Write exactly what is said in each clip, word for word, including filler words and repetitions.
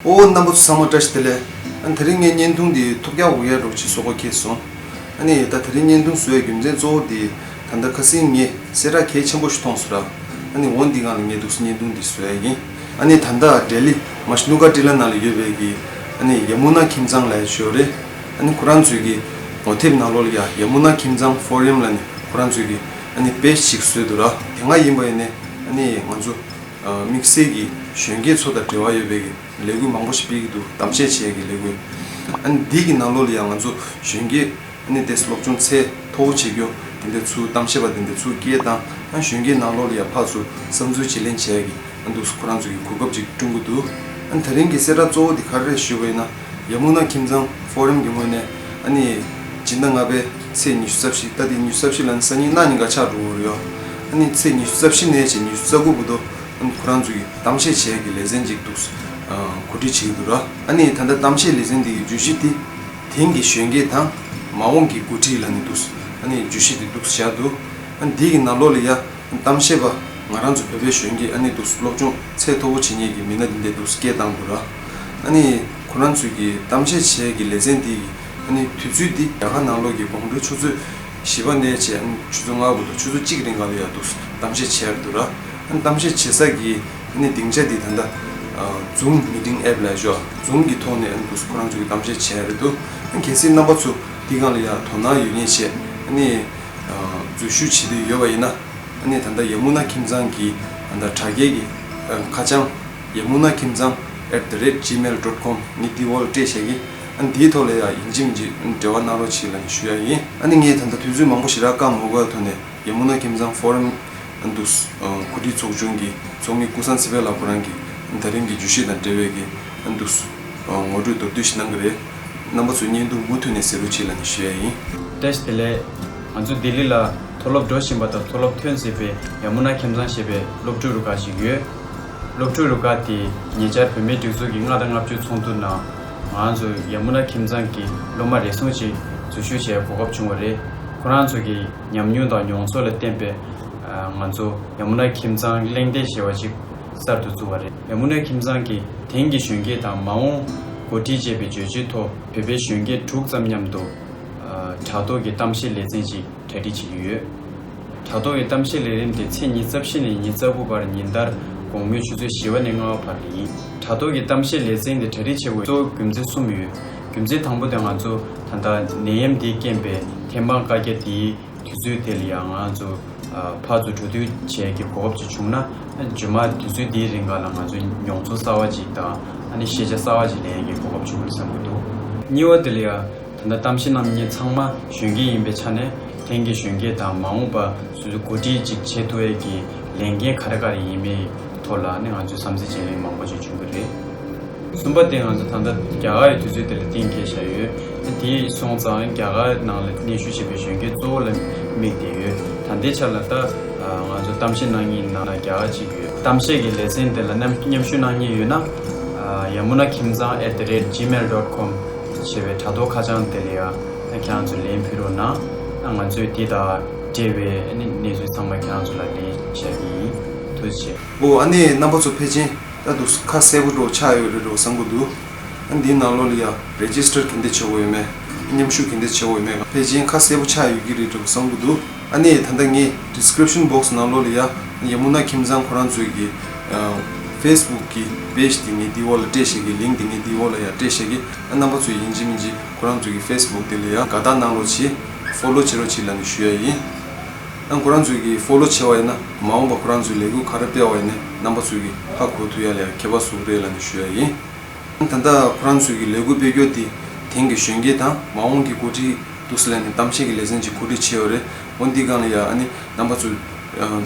ཨོ། རྣམ་པ་ཚོ་ཚང་མ་བཀྲ་ཤིས་བདེ་ལེགས། ཨ་ནི་དེ་རིང་ངའི་བརྙན་ཐུང་འདི་ཐུགས་ཁག་འུ་ཡ་རོགས་ཅིག་བཟོ་དགོས་ཁེལ་སོང་། ཨ་ནི་ད་དེ་རིང་བརྙན་ཐུང་བཟོ་ཡའི་རྒྱུ་མཚན་གཙོ་བོ་འདི་ད་ལྟ་ཁ་སང་ངས་གསལ་བསྒྲགས་གལ་ཆེན་པོ་ཞིག་མཐོང་སོང་ར། ཨ་ནི་འོ་འདི་སྒང་ལ་ངས་འདུག་སེ་བརྙན་ཐུང་འདི་བཟོ་ཡ་ཡིན། ཨ་ནི་ད་ལྟ་ལྡི་ལི་མ་ཤི་ནུ་ཀ་ཊི་ལ་ནང་ལ་ཡོད་པའི་གི་ཨ་ནི་ཡ་མུ་ན་ཁྱིམ་ཚང་ལབ་ཡ་ཅིག་ཡོད་རེད། ཨ་ནི་ཁོ་རང་ཚོའི་གི་ངོ་དེབ་ནང་ལོགས་ལ་ཡ་ཡ་མུ་ན་ཁྱིམ་ཚང་ཕོ་རམ་ལབ་ནས་ཁོ་རང་ཚོའི་གི་ཨ་ནི་པེ་ཇི་ཞིག་བཟོས་འདུག་ར། དེ་སྔ་ཡིན་པ་ཡིན་ནའི་ཨ་ནི་ང་ཚོ་དམིགས་བསལ་གྱི་གཞོན་སྐྱེས་ཚོ་དང་འབྲེལ་བ་ཡོད་པའི་གི་ལས་འགུལ་མང་པོ་ཞིག་སྤེལ་གྱི་འདུག་གཏམ་བཤད་བྱེད་ཀྱི་ལས་འགུལ། ཨ་ནི་འདི་གི་ནང་ལོགས་ལ་ཡང་ང་ཚོ་གཞོན་སྐྱེས་ཨ་ནི་དེ་སློབ་སྦྱོང་ཚད་མཐོ་བོ་བྱེད་རྒྱུ་དེ་འདྲ་ཚུར་གཏམ་བཤད་པ་དེ་འདྲ་ཚུར་སྐད་བཏང་། ཨ་གཞོན་སྐྱེས་ནང་ལོགས་ལ་ཡང་ཕར་ཚུར་བསམ་ཚུལ་བརྗེ་ལེན་བྱེད་ཀྱི་ཨ་འདུག་ཁོ་རང་ཚོ་གི་གོ་སྐབས་ཅིག་བསྐྲུན་གྱི་འདུག་ཨ་ནི་དེ་རིང་གི་གསལ་བསྒྲགས་གཙོ་བོ་དེ་ག་རེ་རེད་ཞུས་པ་ཡིན་ན། ཡ་མུ་ན་ཁྱིམ་ཚང་ཕོ་རམ་གྱི་ངོས་ནས་ཨ་ནི་སྤྱི་ཟླ་ལྔ་པའི་ཚེས་ཉི་ཤུ་རྩ་བཞི། ད་དེ་ཉི་ཤུ་རྩ་བཞི་ལ་ནི་སང་ཉིན་གནངས་ཉིན་ཀ་ཆགས་འགྲོ་གི་རེད་ཡ། ཨ་ནི་ཚེས་ཉི་ཤུ་རྩ་བཞི་ནས་བྱས་ཉི་ཤུ་རྩ་དགུ་བར་དུ་ཨ་ནི་ཁོ་རང་ཚོ་གི་གཏམ་བཤད་བྱེད་ཀྱི་ལེ་ཚན་ཅིག་འདུག་གོ་སྒྲིག་བྱེད་ཀྱི་འདུག་ར། ཨ་ནི་ད་ལྟ་གཏམ་བཤད་ལེ་ཚན་འདི་གི་བརྗོད་གཞི་འདི་དེང་གི་གཞོན་སྐྱེས་དང་མ་འོངས་ཀྱི་འགོ་ཁྲིད་ལབ་ནས་འདུག་ཨ་ནི་བརྗོད་གཞི་འདི་འདུག་བཞག་འདུག་ཨ་ནི་འདི་གི་ནང་ལོགས་ལ་ཡ་གཏམ་བཤད་པ་ང་རང་ཚོ་བོད་པའི་གཞོན་སྐྱེས་ཨ་ནི་འདུག་སློབ་སྦྱོང་ཚད་མཐོ་པོ་བྱེད་མཁན་གྱི་མི་སྣ་འདི་འདྲས་འདུག་སྐད་བཏང་འདུག་ར། ཨ་ནི་ཁོ་རང་ཚོས་ཀྱི་གཏམ་བཤད་བྱེད་ཀྱི་ལེ་ཚན་འདི་གི་ཨ་ནི་དུས་ཚོད་འདི་རྒྱ་གར་ནང་ལོགས་ཀྱི་དགོང་དྲོའི་ཆུ་ཚོད་བཞི་པ་ནས་བྱས་ཨ་ནི་ཆུ་ཚོད་ལྔ་བར་དུ་ཆུ་ཚོད་གཅིག་རིང་ག་ལ་ཡ་འདུག་གཏམ་བཤད་བྱེད་ཡ་འདུག་ར། ཨ་ནི་གཏམ་བཤད་བྱེད་ས་གི་ཨ་ནི་སྡིངས་ཆ་འདི་ད་ལྟ་ཛུམ་མི་ཊིང་ཨེབ་ལབ་ཤོག་ཛུམ་གི་ཐོག་ནས་ཨ་ནི་འདུག་ཁོ་རང་ཚོས་ཀྱི་གཏམ་བཤད་བྱེད་ཡ་རེད་འདུག་ཨ་ནི་གལ་སྲིད་རྣམ་པ་ཚོ་འདི་སྒང་ལ་ཡ་དོ་སྣང་ཡོད་མཁན་བྱས་ཨ་ནི་འཛུལ་ཞུགས་བྱེད་འདོད་ཡོད་པ་ཡིན་ན། ཨ་ནི་ད་ལྟ་ཡ་མུ་ན་ཁྱིམ་ཚང་གི་ད་ལྟ་དྲ་རྒྱའི་གི་ཨ་ཁ་བྱང་ཡ་མུ་ན་ཁྱིམ་ཚང་at the rate gmail dot com ངས་འདི་འོག་ལ་སྤྲད་བཞག་གི་ཨ་ནི་འདིའི་ཐོག་ལ་ཡ་ཡིན་གཅིག་མིན་གཅིག་འབྲེལ་བ་གནང་རོགས་བྱེད་ལབ་ནས་ཞུ་ཡ་ཡིན། ཨ་ནི་ངས་ད་ལྟ་དུས་ཚོད་མང་པོ་ཞེ་དྲག་བཀག་མ་དགོས་པའི་ཐོག་ནས་ཡ་མུ་ན་ཁྱིམ་ཚང་ཕོ་རམ་ཨ་ནི་འདུག་གོ་སྒྲིག་ཚོགས་ཆུང་གི་ཚོགས་མི་ཀུན་བཟང་ཚེ་འཕེལ་ལགས་ཁོ་རང་གིས་ཨ་ནི་ད་རིང་གི་བརྗོད་གཞི་དང་འབྲེལ་བའི་གི་ཨ་ནི་འདུག་ངོ་སྤྲོད་མདོར་བསྡུས་ཤིག་གནང་གི་རེད། རྣམ་པ་ཚོས་བརྙན་ཐུང་མུ་མཐུད་ནས་གཟིགས་རོགས་བྱེད་ལབ་ནས་ཞུ་ཡ་ཡིན། བཀྲ་ཤིས་བདེ་ལེགས། ང་ཚོ་ལྡི་ལི་ལ་མཐོ་སློབ་འགྲོ་བཞིན་པ་དང་མཐོ་སློབ་ཐོན་ཟིན་པའི་ཡ་མུ་ན་ཁྱིམ་ཚང་ཞེས་པའི་སློབ་ཕྲུག་རུ་ཁག་ཅིག་ཡོད། སློབ་ཕྲུག་རུ་ཁག་དེས་ཉེ་ཆར་བུད་མེད་སྒྲིག་འཛུགས་ཀྱི་ལྔ་དང་ལྔ་བཅུ་ཚོགས་འདུ་ནང་ང་ཚོ་ཡ་མུ་ན་ཁྱིམ་ཚང་གི་སློབ་མ་རེ་ཟུང་ཅིག་འཛུལ་ཞུགས་བྱས་གོ་སྐབས་བྱུང་བ་རེད། ཁོ་རང་ཚོ་གི་ཉམས་མྱོང་དང་མྱོང་ཚོར་ལ་བརྟེན་པའི་ང་ཚོ་ཡ་མུ་ན་ཁྱིམ་ཚང་གླེང་སྟེགས་ཞེས་པ་ཅིག་གསར་དུ་བཙུགས་པ་རེད། ཡ་མུ་ན་ཁྱིམ་ཚང་གིས་དེང་གི་གཞོན་སྐྱེས་དང་མ་འོངས་འགོ་ཁྲིད་ཅེས་པའི་བརྗོད་གཞིའི་ཐོག་བོད་པའི་གཞོན་སྐྱེས་དྲུག་ཙམ་མཉམ་དུ་དྲ་ཐོག་གི་གཏམ་བཤད་ལེ་ཚན་ཅིག་གྲ་སྒྲིག་བྱེད་ཀྱི་ཡོད། དྲ་ཐོག་གི་གཏམ་བཤད་ལས་རིམ་དེ་ཚེས་ཉི་ཤུ་རྩ་བཞི་ནས་ཉི་ཤུ་རྩ་དགུ་བར་ཉིན་ལྟར་དགོང་མོའི་ཆུ་ཚོད་བཞི་པ་ནས་ལྔ་པ་བར་ཡིན། དྲ་ཐོག་གི་གཏམ་བཤད་ལེ་ཚན་དེ་གྲ་སྒྲིག་བྱེད་དགོས་གཙོ་བོ་རྒྱུ་མཚན་གསུམ་ཡོད། རྒྱུ་མཚན་དང་པོ་དེ་ང་ཚོ་ད་ལྟ་ནད་ཡམས་འདིའི་རྐྱེན་པས་ཐེམ་སྤང་བཀའ་རྒྱ་དེའི་དུས་ཚོད་དེ་ལ་ཡང་ང་ཚོ་ཕར་ཚུར་འགྲོ་སྡོད་བྱེད་ཀྱི་གོ་སྐབས་ཅིག་བྱུང་ན། རྗེས་མ་དུས་ཚོད་འདིའི་རིང་ག་ལ་ང་ཚོ་མྱོང་ཚོར་གསར་བ་ཅིག་དང་ཨ་ནི་ཤེས་བྱ་གསར་བ་ཅིག་ལེན་ཡས་ཀྱི་གོ་སྐབས་བྱུང་བ་རེད་བསམ་གྱི་འདུག་གཉིས་པ་དེ་ལ་ཡང་ད་ལྟ་གཏམ་བཤད་གནང་མཁན་ཚང་མ་གཞོན་སྐྱེས་ཡིན་པའི་ཆ་ནས་དེང་གི་གཞོན་སྐྱེས་དང་མ་འོངས་པ་སོ་སོའི་འགོ་ཁྲིད་ཅིག་བྱེད་ཐུབ་ཡས་ཀྱི་ལས་འགན་ག་རེ་ག་རེ་ཡིན་མིན་ཐོག་ལ་ནི་ང་ཚོས་བསམ་གཟིགས་བྱེད་ལས་མང་པོ་ཅིག་བྱུང་གི་རེད། གསུམ་པ་དེ་ང་ཚོ་ད་ལྟ་རྒྱ་གར་གྱི་དུས་ཚོད་དེ་ལ་གཏན་འཁེལ་བཞག་ཡོད། དེ་སོང་ཙང་རྒྱ་གར་ནང་ལ་གནས་བཞུགས་བྱེད་པའི་གཞོན་སྐྱེས་གཙོ་བོ་ལ་དམིགས་ཏེ་ཡོད། ད་ལྟའི་ཆ་ལ་ད་ང་ཚོ་གཏམ་བཤད་གནང་མཁན་ནང་ལ་རྒྱ་གར་གཅིག་ཡོད། གཏམ་བཤད་ཀྱི་ལེ་ཚན་དེ་ལ་མཉམ་མཉམ་ཞུགས་གནང་མཁན་ཡོད་ན། ཡ་མུ་ན་ཁྱིམ་ཚང་at the rate gmail dot com ཞེས་པའི་དྲ་ཐོག་ཁ་བྱང་དེ་ལ་ཡང་ཁྱེད་རང་ཚོས་ལན་ཕུལ་རོགས་གནང་། ང་ཚོས་དེ་དང་འབྲེལ་བའི་གནས་ཚུལ་ཚང་མ་ཁྱེད་རང་ཚོ་ལ་ལན་བྱ་གི་ཡིན། ཐུགས་རྗེ་ཆེ། ཨོ། ཨ་ནི་རྣམ་པ་ཚོ་ཕལ་ཆེར་ད་དུང་ཁ་གསལ་པོ་འདྲ་ཆགས་ཡོད་རེད་འགྲོ་བསམ་གྱི་འདུག་ཨ་འདིའི་ནང་ལོགས་ལ་ཡ་རེ་ཇི་སི་ཊར་ག་འདྲ་བྱེད་དགོས་ཡོད་མེད། མཉམ་ཞུགས་ག་འདྲ་བྱེད་དགོས་ཡོད་མེད་ཕལ་ཆེར་ཁ་གསལ་པོ་ཆགས་ཡོད་ཀྱི་རེད་འགྲོ་བསམ་གྱི་འདུག་ཨ་ནི་ད་ལྟ་ངས་ཌི་སི་ཀི་རིབ་ཤན་བོག་སི་ནང་ལོགས་ལ་ཡ་ཡ་མུ་ན་ཁྱིམ་ཚང་ཁོ་རང་ཚོའི་གི་ཨ་ཕེ་སི་བུག་གི་པེ་ཇི་དེ་ངས་འདི་འོག་ལ་སྤྲད་བཞག་གི་ལིང་ཀི་དེ་ངས་འདི་འོག་ལ་ཡ་སྤྲད་བཞག་གི་ཨ་རྣམ་པ་ཚོས་ཡིན་གཅིག་མིན་གཅིག་ཁོ་རང་ཚོའི་གི་ཕེ་སི་བུག་དེ་ལ་ཡ་དགའ་རྟགས་གནང་རོགས་གྱིས། ཕོ་ལོ་བྱེད་རོགས་གྱིས་ལབ་ནས་ཞུ་ཡ་ཡིན། ཨ་ཁོ་རང་ཚོས་གི་ཕོ་ལོ་བྱས་པ་ཡིན་ན་མ་འོངས་པ་ཁོ་རང་ཚོའི་ལས་འགུལ་ག་རེ་སྤེལ་བ་ཡིན་ནའི་རྣམ་པ་ཚོས་གི་ཧ་གོ་ཐུབ་ཡ་ལ་ཡ་ཁྱད་པར་བཟོ་གི་རེད་ལབ་ནས་ཞུ་ཡ་ཡིན། ཨ་ད་ལྟ་ཁོ་རང་ཚོས་གི་ལས་འགུལ་སྤེལ་རྒྱུ་དེ་དེང་གི་གཞོན་སྐྱེས་དང་མ་འོངས་ཀྱི་འགོ་ཁྲིད་འདུག་སེ་ལབ་ནས་གཏམ་བཤད་ཀྱི་ལེ་ཚན་ཅིག་གོ་སྒྲིག་བྱས་ཡོད་རེད། འོ་འདི་སྒང་ལ་ཡ་ཨ་ནི་རྣམ་པ་ཚོས་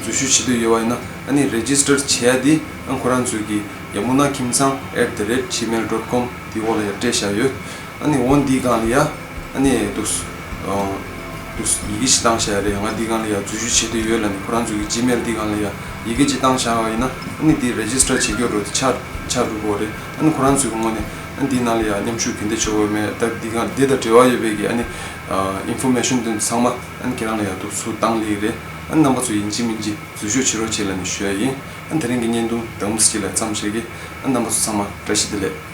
འཛུལ་ཞུགས་བྱེད་འདོད་ཡོད་པ་ཡིན་ན་ཨ་ནི་རེ་ཇི་སི་ཊར་བྱེད་ཡ་དེ་ཨ་ཁོ་རང་ཚོས་གི་ཡ་མུ་ན་ཁྱིམ་ཚང་at the rate gmail dot com དེ་འོག་ལ་ཡ་སྤྲད་བཞག་ཡོད། ཨ་ནི་འོ་འདི་སྒང་ལ་ཡ་ཨ་ནི་འདུག་སེ་འདུག་སེ་ཡི་གེ་ཞིག་བཏང་བཞག་ཡ་རེད། ང་འདི་སྒང་ལ་ཡ་འཛུལ་ཞུགས་བྱེད་འདོད་ཡོད་ལབ་ནས་ཁོ་རང་ཚོས་གི་ཇི་མེལ་འདི་སྒང་ལ་ཡ་ཡི་གེ་ཅིག་བཏང་བཞག་པ་ཡིན་ན་ཨ་ནི་འདི་རེ་ཇི་སི་ཊར་བྱེད་རྒྱུ་རུ་ཆགས་ཆགས་འགྲོ་གི་རེད། ཨ་ནི་ཁོ་རང་ཚོའི་ངོས་ནས་ཨ་འདི་ནང་ལ་ཡ་མཉམ་ཞུགས་ག་འདྲ་བྱེད་དགོས་མེད་ད་འདི་སྒང་འདི་དང་འབྲེལ་བ་ཡོད་པའི་གི་ཨ་ནི་ཨིན་ཕོར་མེ་ཤན་དེ་ཚང་མ་ཨ་ནི་ཁྱེད་རང་ལ་ཡ་འདུག་སེ་བཏང་ལེ་རེད། ཨ་ནི་རྣམ་པ་ཚོ་ཡིན་གཅིག་མིན་གཅིག་འཛུལ་ཞུགས་བྱེད་རོགས་བྱེད་ལབ་ནས་ཞུ་ཡ་ཡིན། ཨ་ནི་དེ་རིང་གི་བརྙན་ཐུང་དེ་མོ་ཟིག་ལ་མཚམས་བཞག་གི་ཨ་ནི་རྣམ་པ་ཚོ་ཚང་མ་བཀྲ་ཤིས་བདེ་ལེགས།